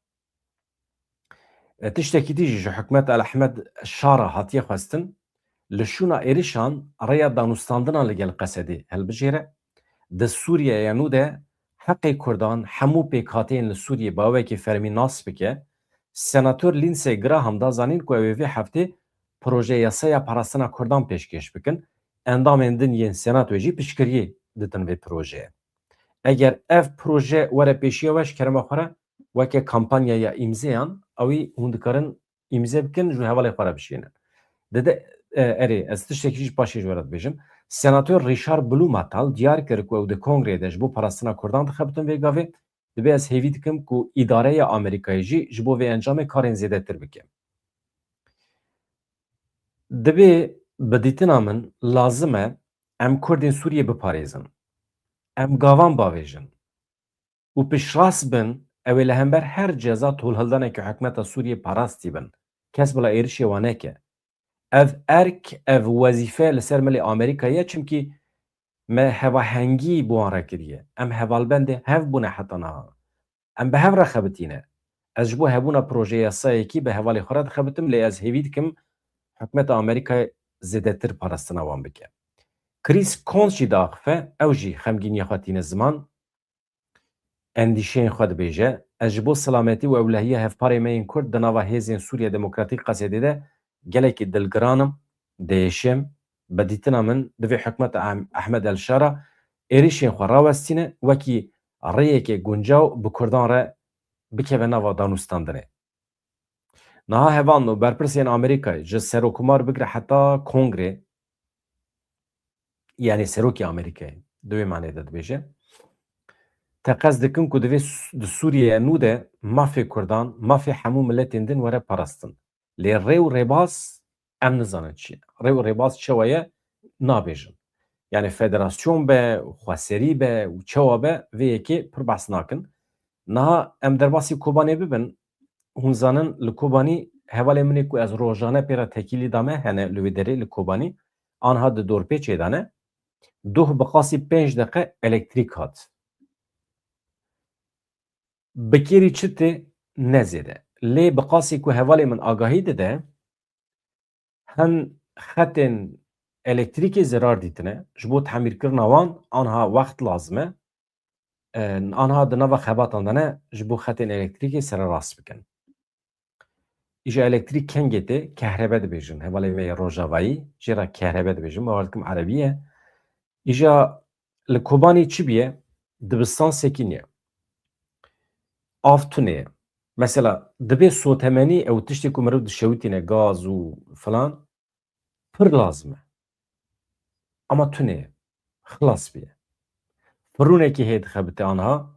e, tiştekî dî jî ji hikûmeta El Ehmed Şara hatiye xwestin, li şûna êrişan rêya danûstandinan li gel Qesedê hilbijêre. Di Sûriyeya nû de heqê Kurdan hemû pêkhateyên li Sûriyê bi awekî fermî nas bike. Senator Lindsey Graham da zanîn ku ew ê vê heftê proje yasaya parastina Kurdan pêşkêş bikin. Endamên din yên Senatoyê jî piştgiriyê ditin vê projeyê. Eger ev proje were pêşiya we ji kerema xwe re weke kampanyaya îmzeyan, ewî hûn dikarin îmze bikin, ji hevalê xwe re bişînin. Dede, e, erê, ez tiştekî jî paşê ji we re dibêjim. Senator Richard Blumenthal diyar kir ku ew di kongreyê de ji bo parastina Kurdan dixebitin vê gavê, dibê ez hêvî dikim ku îdareya Amerîkayê jî ji bo vê encamê karên zêdetir bike. Dibê bi dîtina min lazim e em Kurdên Sûriyê biparêzin. Em gavan bavêjin û piştrast bin, ew ê li hember her ceza tolhildaneke hikûmeta Sûriyê parastî bin. Kes bila êrişê wan neke. Ev erk, ev wezîfe li ser milê Amerîkayê ye, çimkî me hevahengî bi wan re kiriye. Em hevalbendê hev bûne heta niha. Em bi hev re xebitîne. Ez ji bo hebûna proje yasayekî bi hevalê xwe re dixebitim, lê ez hêvî dikim hikûmeta Amerîkayê zêdetir parastina wan bike. Chris Coons jî diaxife, ew jî xemgîniya xwe tîne ziman, endîşeyên xwe dibêje, ez ji bo silametî û ewlehiya hevparê me yên Kurd di nava hêzên Sûriya Demokratîk Qesedê de gelekî dilgiran im, diêşim. Bi dîtina min, divê hikûmeta Em-, Ehmed El Şara êrişên xwe rawestîne, wekî rêyeke guncaw bi Kurdan re bikeve nava danûstandinê. Niha hevalno, berpirsên Amerîkayê, ji serokomar bigire heta kongrê, yanî serokê Amerîkayê, di wê manê de dibêje, teqez dikin ku divê Su-, di Sûriyeya nû de mafê Kurdan, mafê hemû miletên din were parastin. Lê rê û rêbaz em nizanin çi ye. Rê û rêbaz çawa ye, nabêjin. Yanî federasyon be, xweserî be û çawa be, vê yekê pir behs nakin. Niha em derbasî Kobanê bibin, hûn zanin li Kobanî hevalê min ê ku ez rojane pê re tekîlî dame hene li wê derê li Kobanî, anha di dorpêçê de ne. Doh bi qasî pênc deqe elektrîk hat. Bi kêrî çi tê, ne zêde. Lê bi qasî ku hevalê min agahî dide, hin xetên elektrîkê zerar dîtine. Ji bo temîrkirina wan anha wext lazim e. E, anha di nava xebatan de ne, ji bo xetên elektrîkê sererast bikin. Îja elektrîk kengê tê, kehrebe dibêjin. Hevalê me yê Rojavayî, jê re kehrebe dibêjin, bawer dikim erebî ye. Îja li Kobanî çi bûye? Dibistan sekiniye. Av tune ye. Mesela, dibê sotemenî ew tiştê ku mirov dişewitîne, gaz û filan, pir lazim e. Ama tune ye. Xilas bûye. Firûnekî hê dixebite anha,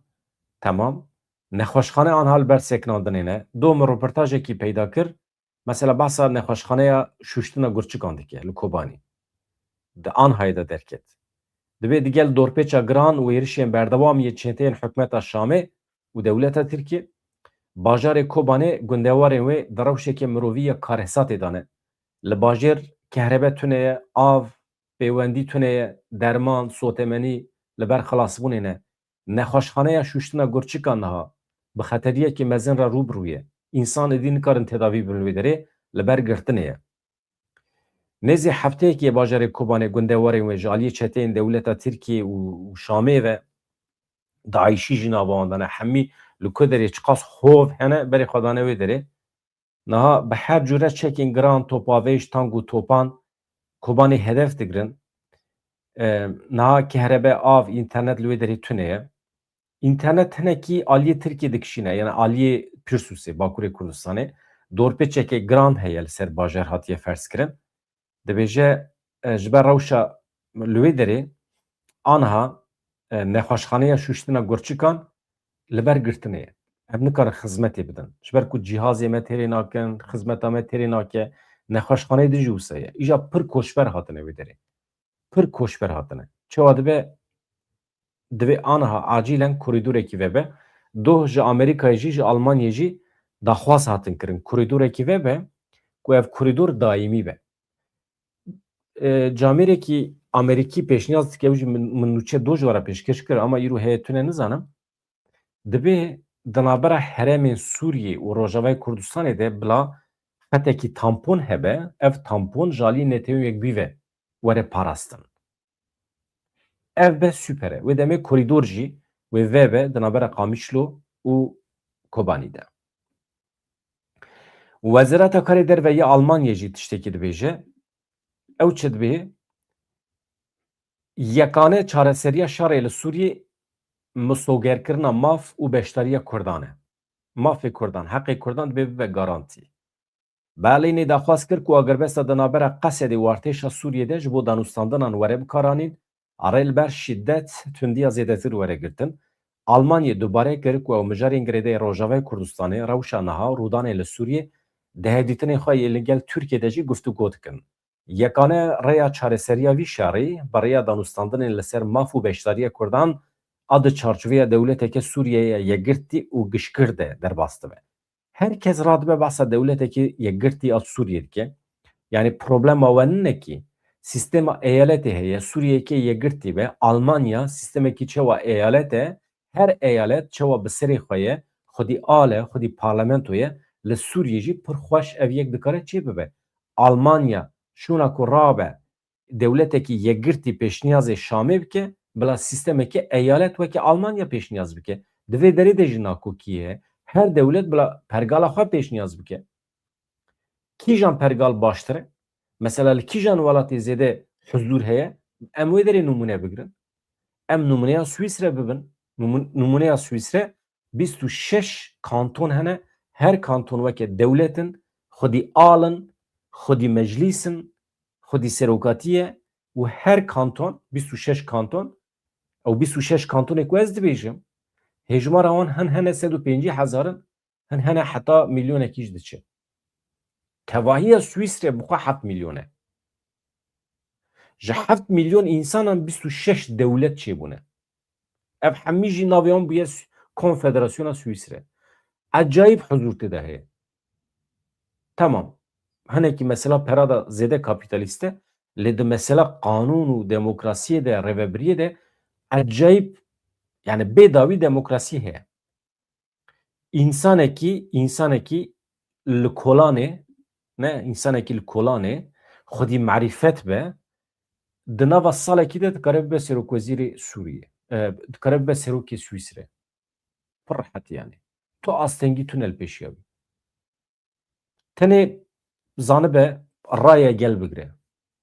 temam. Nexweşxane anha li ber sekinandinê ne. Do min roportajekî peyda kir. Mesela behsa nexweşxaneya şûştina gurçikan dike li Kobanî. Di anhayê de derket. Dibê digel dorpêça giran û êrişên berdewam yê çeteyên hikûmeta Şamê û dewleta Tirkiyê, bajarê Kobanê gundewarên wê di rewşeke mirovî ya karesatê de ne. Li bajêr kehrebe tune ye, av, pêwendî tune ye, derman, sotemenî li ber xilasbûnê ne. Nexweşxaneya şûştina gurçikan niha bi xeteriyekî mezin re rû bi rû ye. Însan êdî nikarin tedavî bibin li wê derê, li ber girtinê ye. Nêzî hefteyekê bajarê Kobanê gundewarên wê ji aliyê çeteyên dewleta Tirkiyê û, û Şamê ve, DAIŞî jî nava wan de ne, hemî li ku derê çiqas hov hene berê xwe dane wê derê. Niha bi her cûre çekên giran, topavêj, tank û topan Kobanê hedef digirin. E, niha kehrebe, av, înternet li wê derê tune ye. Înternet hinekî aliyê Tirkiyê dikişîne, yani aliyê Pîrsûsê, Bakurê Kurdistanê. Dorpêçeke giran heye li ser bajar hatiye ferzkirin. Dibêje, e, ji ber rewşa li wê derê anha, e, nexweşxaneya şûştina gurçikan li ber girtinê ye. Em nikarin xizmetê bidin. Ji ber ku cîhazê me têrê nakin, xizmeta me têrê nake, nexweşxaneyê din jî wisa ye. Îja pir koçber hatine wê derê. Pir koçber hatine. Çawa dibe, divê aniha acîlen korîdorekî vebe. Doh ji Amerîkayê jî, ji Almanyayê jî daxwaz hatin kirin. Korîdorekî vebe ku ev korîdor daîmî be. E, camêrekî Amerîkî pêşniyaz dike, ew jî min, min nûçe do ji we re pêşkêş kir, ama îro heye tune nizanim. Dibê di navbera herêmên Sûriyê û Rojavayê Kurdistanê de bila xetekî tampon hebe, ev tampon ji alî N T Û yek bî ve were parastin. Ev be super e. Wê demê korîdor jî wê vebe di navbera Qamişlo û Kobanî de. Wezareta Karê Derve ya Almanyayê jî tiştekî dibêje. Ew çi dibê? Yekane çareseriya şerê li Sûriyê misogerkirina maf û beşdariya Kurdan e. Mafê Kurdan, heqê Kurdan dibê bibe garantî. Berlînê daxwaz kir ku agirbesta di navbera Qesedê û artêşa Sûriyê de ji bo danûstandinan were bikaranîn, a rê li ber şîdet, tundiya zêdetir were girtin. Almanyê dubare kir ku ew mijarên girêdayî Rojavayê Kurdistanê, rewşa niha û rûdanên li Sûriyê di hevdîtinên xwe yê li gel Tirkiyê de jî guftûgo dikin. Yekane rêya çareseriya vî şerî bi rêya danûstandinên li ser maf û beşdariya Kurdan a di çarçoveya dewleteke Sûriyeyê yekgirtî û gişkir de derbas dibe. Her kes radibe behsa dewletekî yekgirtî a Sûriyê dike. Yanî problema we nine kî sîstema eyaletê heye, Sûriyeyeke yekgirtî be, Almanya sîstemekî çewa eyalet e, her eyalet çewa bi serê xwe ye, xwedî al e, xwedî parlamento ye, li Sûriyê jî pir xweş ev yek dikare çêbibe. Almanya şûna ku rabe dewletekî yekgirtî pêşniyazê Şamê bike, bila sîstemeke eyalet weke Almanya pêşniyaz bike. Di vê derê de jî nakokî heye. Her dewlet bila pergala xwe pêşniyaz bike. Kîjan pergal baştir e? Mesela li kîjan welatê zêde huzûr heye? Em wê derê nimûne bigirin. Em nimûneya Swîsre bibin. Nimûn-, nimûneya Swîsre bîst û şeş kanton hene. Her kanton weke dewlet in, xwedî al in, xwedî meclîs in, xwedî serokatî ye û her kanton, bîst û şeş kanton, ew bîst û şeş kantonê ku ez dibêjim, hêjmara wan hin hene sed û pêncî hezar in, hin hene heta milyonekî jî diçe. Tevahiya Swîsrê bi xwe heft milyon e. Ji heft milyon însanan bîst û şeş dewlet çêbûne. Ev hemî jî navê wan bûye Sü-, Konfederasyona Swîsre. Ecayîb huzûr tê de heye. Tamam. Hinekî mesela pera da zêde kapîtalîst e, lê di mesela qanûn û demokrasiyê de, rêvebiriyê de ecayîb, yani bê dawî demokrasî heye. Însanekî, însanekî li kolanê, ne, însanekî li kolanê xwedî marîfet be, di nava salekî de dikare bibe serokwezîrê Sûriyê. E, dikare bibe serokê Swîsrê. Pir rehet yani. Tu astengî tune li pêşiya wî. Tenê zanibe raya gel bigire.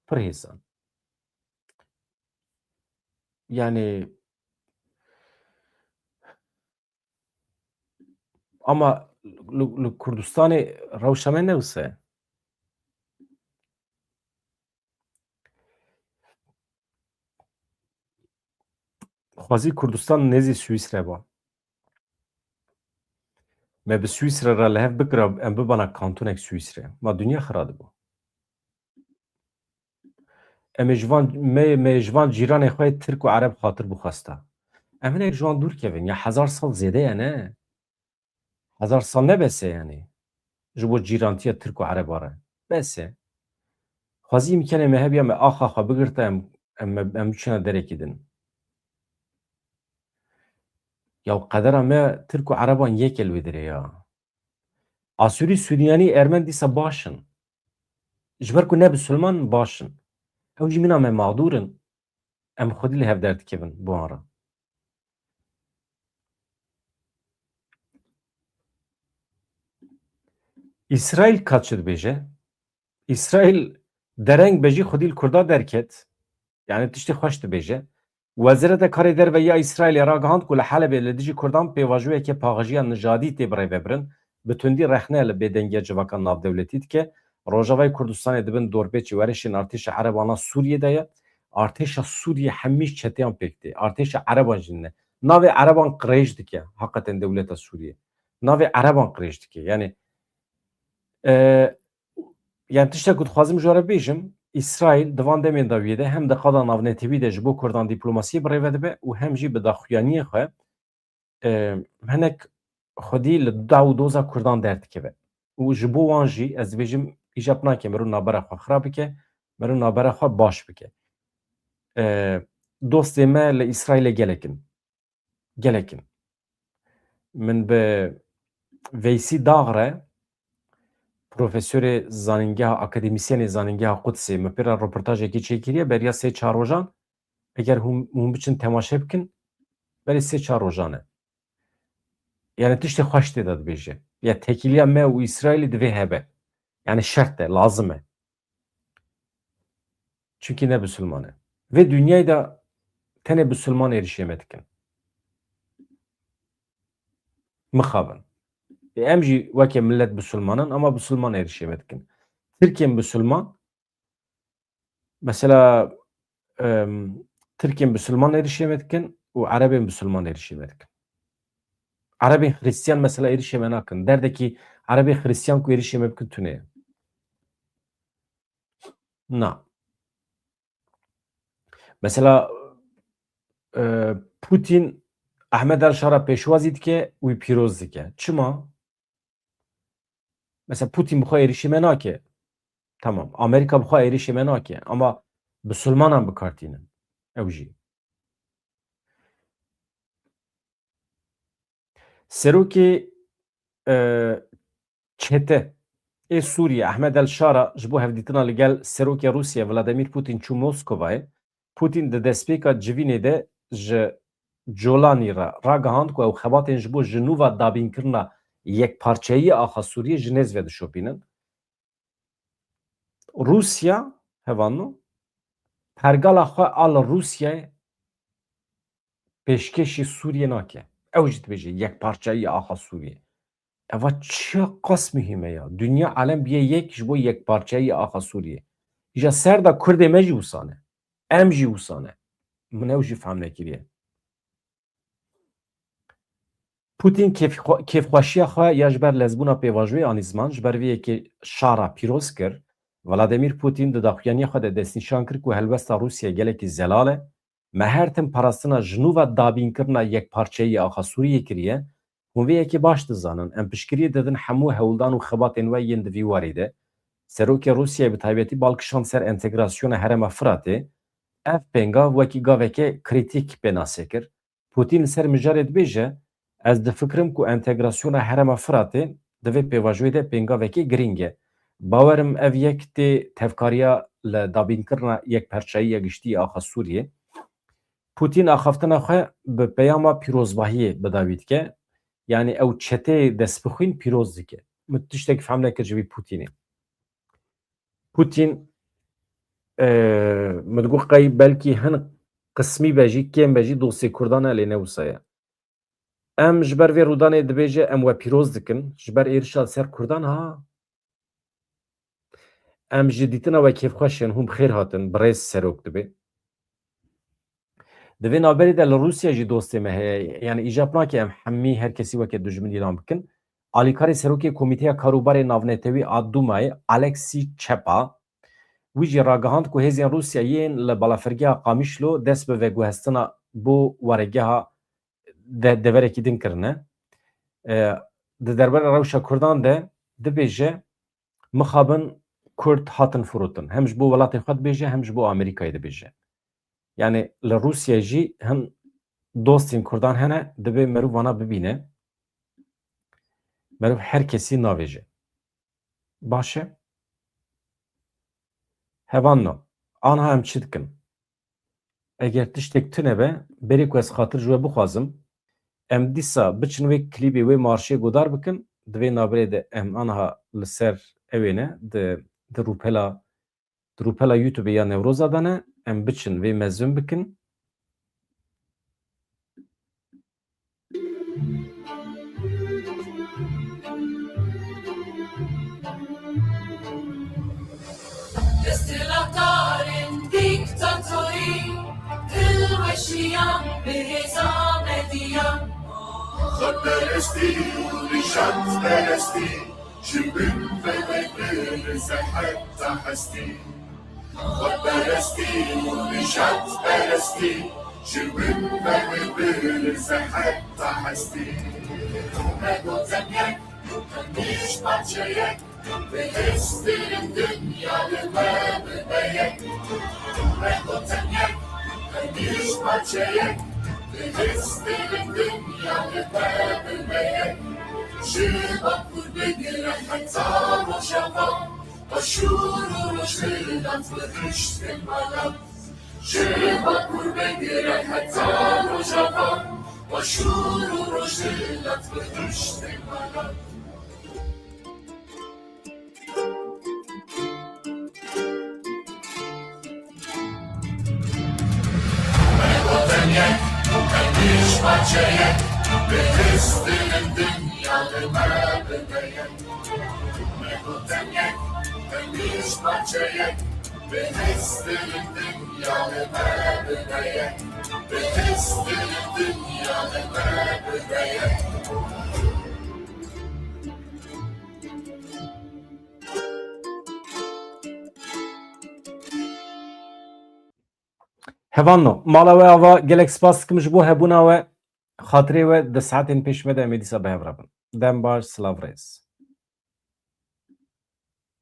Pir hêsan. Yani ama li, li Kurdistanê rewşa me ne wisa ye. Xwezî Kurdistan nêzî Swîsre ba. Me bi Swîsre re li hev bikira, em bibana kantonek Swîsre. Ma dinya xira dibû. Em ê ji van, me, me ji van cîranê xwe yê Tirk û Ereb xatir bixwesta. Em hinek ji wan dûr kevin. Ya hezar sal zêde ye, ne? Hezar sal ne bes e yani. Ji bo cîrantiya Tirk û Ereba re. Bes e. Xwezî îmkanê me hebiya me axa xwe bigirta em, em, em, em biçina derekî din. Ya qedera me Tirk û Ereban yek e li wê derê ya. Asûrî, Sûryanî, Ermen dîsa baş in. Ji ber ku ne bisilman baş in. Ew jî mîna me mexdûr in. Em xwedî li hev derdikevin bi wan re. Îsraîl ka çi dibêje? Îsraîl dereng be jî xwedî li Kurda derket. Yani tiştê xweş dibêje. Wezareta Karê Derve ya Îsraîlê ragihand ku li Helebê li dijî Kurdan pêvajoyeke paxijiya nijadî tê birêvebirin, bi tundî rexne li bêdengiya civaka navdewletî dike. Rojavayê Kurdistanê di bin dorpêçê werişên artêşa Ereban a Sûriyê de ye. Artêşa Sûriyê hemî çeteyan pêk tê. Artêşa Ereban jî ne. Navê Ereban qirêj dike heqeten dewleta Sûriyê. Navê Ereban qirêj dike. Yani, e, yani tiştek ku dixwazim ji we re bêjim, Îsraîl di van demên dawiyê de hem di qada navnetewî de ji bo Kurdan dîplomasiyê bi rê ve dibe û hem jî bi daxuyaniyê xwe, e, hinek xwedî li daw û doza Kurdan derdikeve. Û ji bo wan jî ez dibêjim, îjab nake meriv navbera xwe xirab bike, meriv navbera xwe baş bike. E, dostê me li Îsraîlê gelek in. Gelek in. Min bi Veysî Dağ re, profesorê zanîngeha, akademîsyenê zanîngeha Qudsê, min pê re roportajekê çêkiriye, beriya sê çar rojan, eger hûn, hûn biçin temaşe bikin, berê sê çar rojan e. Yani tiştê xweş tê de dibêje. Ya tekîliya me û Îsraîlê divê hebe. Yani şert e, lazim e. Çimkî ne bisilman e. Vê dinyayê de tenê bisilman êrişê me dikin. Mixabin. E, em jî weke millet bisilman in, ama bisilman êrişê me dikin. Tirkên bisilman, mesela, em, Tirkên bisilman êrişê me dikin û Erebên bisilman êrişê me dikin. Erebên Xristiyan mesela êrişê me nakin. Derdekî Erebên Xristiyan ku êrişê me bikin tune ye. Na. Mesela, e, Putin Ehmed El Şara pêşwazî dike û wî pîroz dike. Çima? Mesela Putin bi xwe êrişî me nake. Tamam. Amerîka bi xwe êrişî me nake. Ama bisilmanan bi kar tînin. Ew jî. Serokê, e, çete ê Sûriyê Ehmed El Şara ji bo hevdîtina li gel Serokê Rûsya Vladimir Putin çû Moskovayê. Putin di destpêka civînê de ji Colanî re ragihand ku ew xebatên ji bo ji nû ve dabînkirina yekparçeyî axa Sûriyê ji nêz ve dişopînin. Rûsya, hevalno, pergala xwe a li Rûsyayê pêşkêşî Sûriyê nake. Ew jî dibêje yekparçeyî axa Sûriyê. Eva çi qas muhîm e ya. Dinya alem biye yek ji bo yekparçeyî axa Sûriyê. Îja ser de Kurdê me jî wisa ne. Em jî wisa ne. Min ew jî fehm nekiriye. Putin kêfxwe-, kêfxweşiya xwe ya ji ber lezbûna pêvajoyê anî ziman, ji ber vê yekê şara pîroz kir. Vladimir Putin di daxuyaniya xwe de destnîşan kir ku helwesta Rûsya gelekî zelal e. Me her tim parastina ji nû ve dabînkirina yekparçeyî axa Sûriyê kiriye. Hûn vê yekê baş dizanin. Em piştgiriyê didin hemû hewldan û xebatên we yên di vî warî de. Serokê Rûsyayê bi taybetî bal kişand ser entegrasyona Herêma Firatê. Ev pêngav wekî gaveke krîtîk pênase kir. Putin li ser mijarê dibêje, ez difikirim ku entegrasyona Herêma Firatê di vê pêvajoyê de pêngavekî girîng e. Bawer im ev yek tê tevkariya li dabînkirina yekperçayiya giştî ya axa Sûriyê. Putin axaftina xwe bi peyama pîrozbahiyê bi dawî dike. Yanî ew çeteyê destbixwîn pîroz dike. Min tiştek fehm nekir ji vî Putinê. Putin, e, min digot qey belkî hin qismî be jî, kêm be jî dostê Kurdan e, lê ne wisa ye. Em ji ber vê rûdanê dibêje em we pîroz dikin, ji ber êrişa ser Kurdan ha. Em ji dîtina we kêfxweş in, hûn bi xêr hatin, birêz serok dibê. Di vê navberê de li Rûsya jî dostê me heye, yanî îcab nake em hemî her kesî weke dijmin îlan bikin. Alîkarê serokê Komîteya Karûbarê Navnetewî a Dûmayê, Alexî Çepa, wî jî ragihand ku hêzên Rûsya yên li balafirgeha Qamişlo dest bi veguhestina bo waregeha de-, deverekî din kirine. E, di derbera rewşa Kurdan de dibêje, mixabin Kurd hatin firotin. Hem ji bo welatê xwe dibêje, hem ji bo Amerîkayê dibêje. Yanî li Rûsya jî hin dostên Kurdan hene, divê meriv vana bibîne. Meriv her kesî navêje. Baş e? Hevalno, anha em çi dikin? Eger tiştek tune be, berê ku ez xatir ji we bixwazim, em dîsa biçin wê klîbê, wê marşê guhdar bikin, di vê navberê de em anha li ser ewê ne, di, di rûpela, di rûpela YouTube ya Newroza de ne, em biçin wê mezin bikin. Desthilatdarên dîktatorî, dilweşiyan bi hêza mediyan. Xweperestî û nîşanperestî, ji bin ve wê birze heta hestî. Xweperestî û nîşatperestî ji min ve wê birin se heta hestî. Me gotin yek, hemîş parçe yek, bi hêstirîn dinya li me bibe yek. Me gotin yek, hemîş parçe yek, bi hêstirîn dinya li me bibe yek. Ji Bakur bigire heta Rojava, Başûr û Rojhilat bi riştên balat. Ji Bakur bigire heta Rojava, Başûr û Rojhilat bi riştên balat. Me gotin yek, hemîş parçe yek, bi hêstirîn dinya li me bibe yek. Me gotin yek, hemîş parçe yek, bi hêstirîn dinya li me bibe yek. Bi hêstirîn dinya li me bibe yek. Hevano, mala we ava, gelek spas dikim ji bo hebûna we, xatirê we di saetên pêş ve de em ê dîsa bi hev re bin. Dem baş, silav rêz.